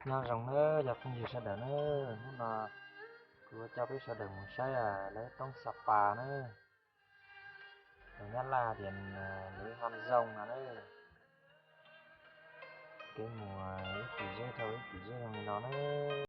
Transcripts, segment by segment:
Nyob zoo nawb cov phooj ywg sawv daws nawb, hnub no kuv yuav coj peb sawv daws mus saib lawv roob Sa Pas nawb. Lus Nyab Laj tias lub Haj Zooj no nawb. Peb mus ib cum zeb dhau ib cum zeb zoo li no nawb.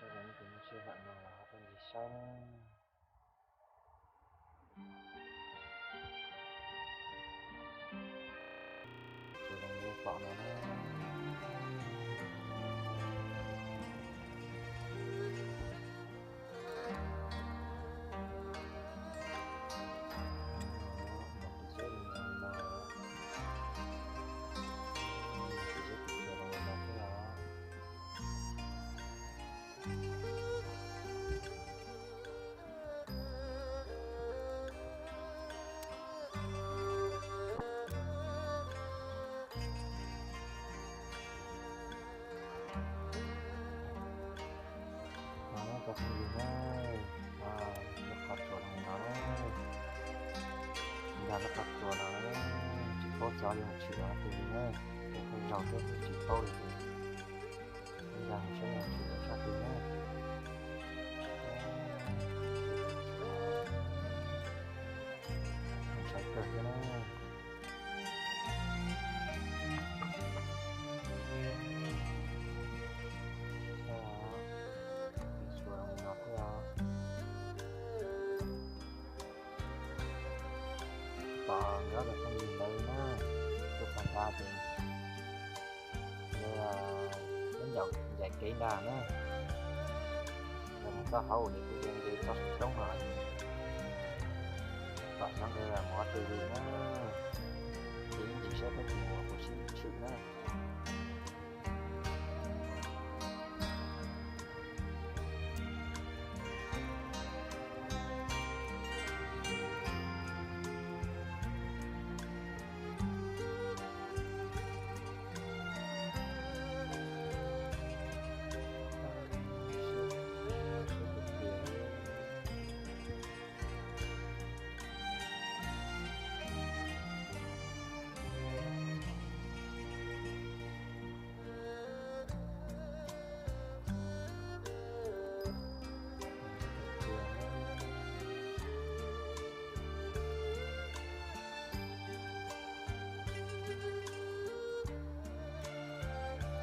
Saib tus sij hawm no los ho tuaj ncig saib na. Tsuas zoo li pom no na. Tus seb li no, tus seb tus tsuas zoo li no xwb os. Cov phooj ywg na, lub qhov tsua no na, ntag lub qhov tsua no na, tsis paub xyov yuav tshwm los twg li na, tej zaug twb tsis paub li ces ntag saib yuav tshwm los tshaj twg na. Ntshai kawg thiab na. Tsuas li no xwb os. Pom nkawd cov phooj ywg ntawd na, tuaj pom ntawd ces, peb ncaum Daim kev nrad na, los mus txoj hauv uas nws kuj yog nce txoj saum roob no, tom xyov nkawd mus ob tug li na, ces ib ntsis saib peb tus mus kuv sib tshwm na.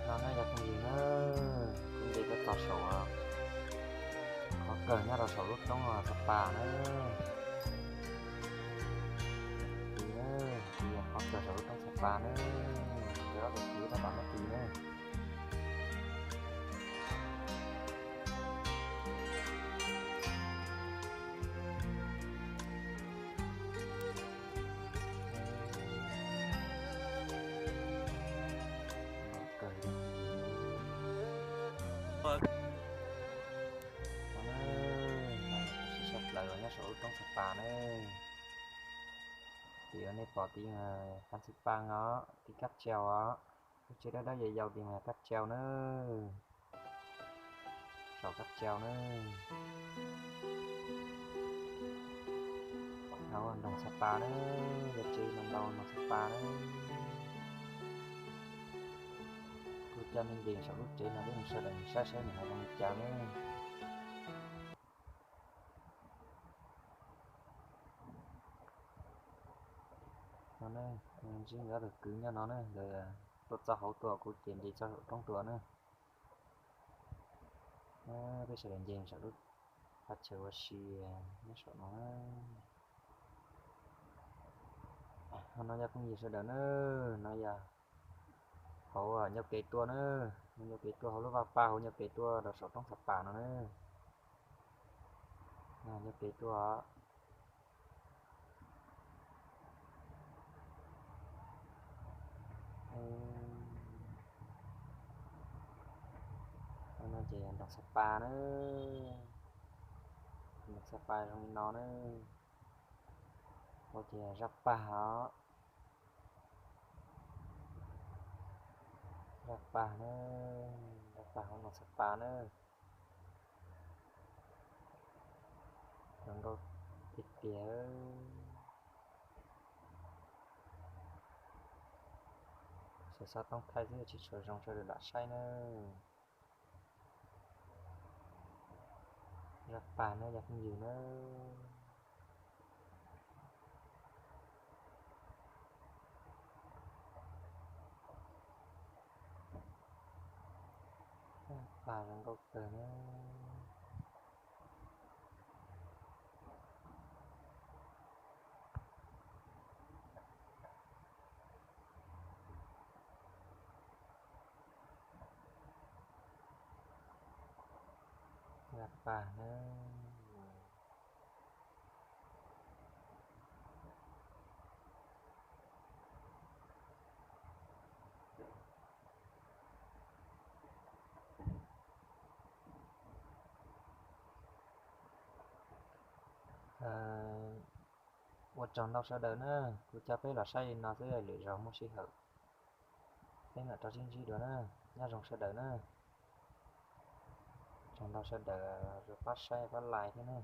No na yog phooj ywg na, kuv nce tuaj txog saum qhov kawg nyob rau saum lub roob Xa Pas na. Tid na, tid yog qhov kawg saum lub roob Xa Pas na, ces ob tug kwv tab tom nyob tid na. Sab plaws los nyob saum lub roob Xa Pas na. Ces nej pom tid, Kab Xwb Pas os, tid Kab Tsau os. Lub tsev dawb dawb yau yau tid mas Kab Tsau na. Saum Kab Tsau na. Nroog Xa Pas na, yog tsev ntau ntau nroog Xa Pas na. Kuv coj nej nce saum lub tsev no, peb sawv daws saib saib nws hais zoo li cas na. No, ntsib nkawd ob tug kwv nyob no na, nkawd tuaj txog hauv tuaj, kuv ces nce txog saum roob tuaj na. Peb sawv daws nce saum lub qhov chaw ua si nyob saum no na. No yog phooj ywg sawv daws na, no yog hauv ncauj kev tuaj na, ncauj kev tuaj hauv lub vaj paj, hauv ncauj kev tuaj rau saum roob Xa Pas no na. Ncauj kev tuaj. No ces nroog Xa Pas na, nroog Xa Pas zoo li no na. Hauv ces Zaj Pag os. Zaj Pag na, Zaj Pag hauv nroog Xa Pas na. Zoo nkauj tiag tiag. Xov xov Tooj Thaij xwb tsis tshua zoo, sawv daws lam saib na. Zaj Pag na yog phooj ywg na. Zaj Pag zoo nkauj kawg na. Zaj Pag na. Ua tsaug ntau sawv daws na, kuv coj peb los saib li no xwb, lwm zaus muaj sij hawm peb mam rov sib ntsib dua na. Nyob zoo sawv daws na. Tsaug ntau sawv daws uas pab saib pab like thiab na.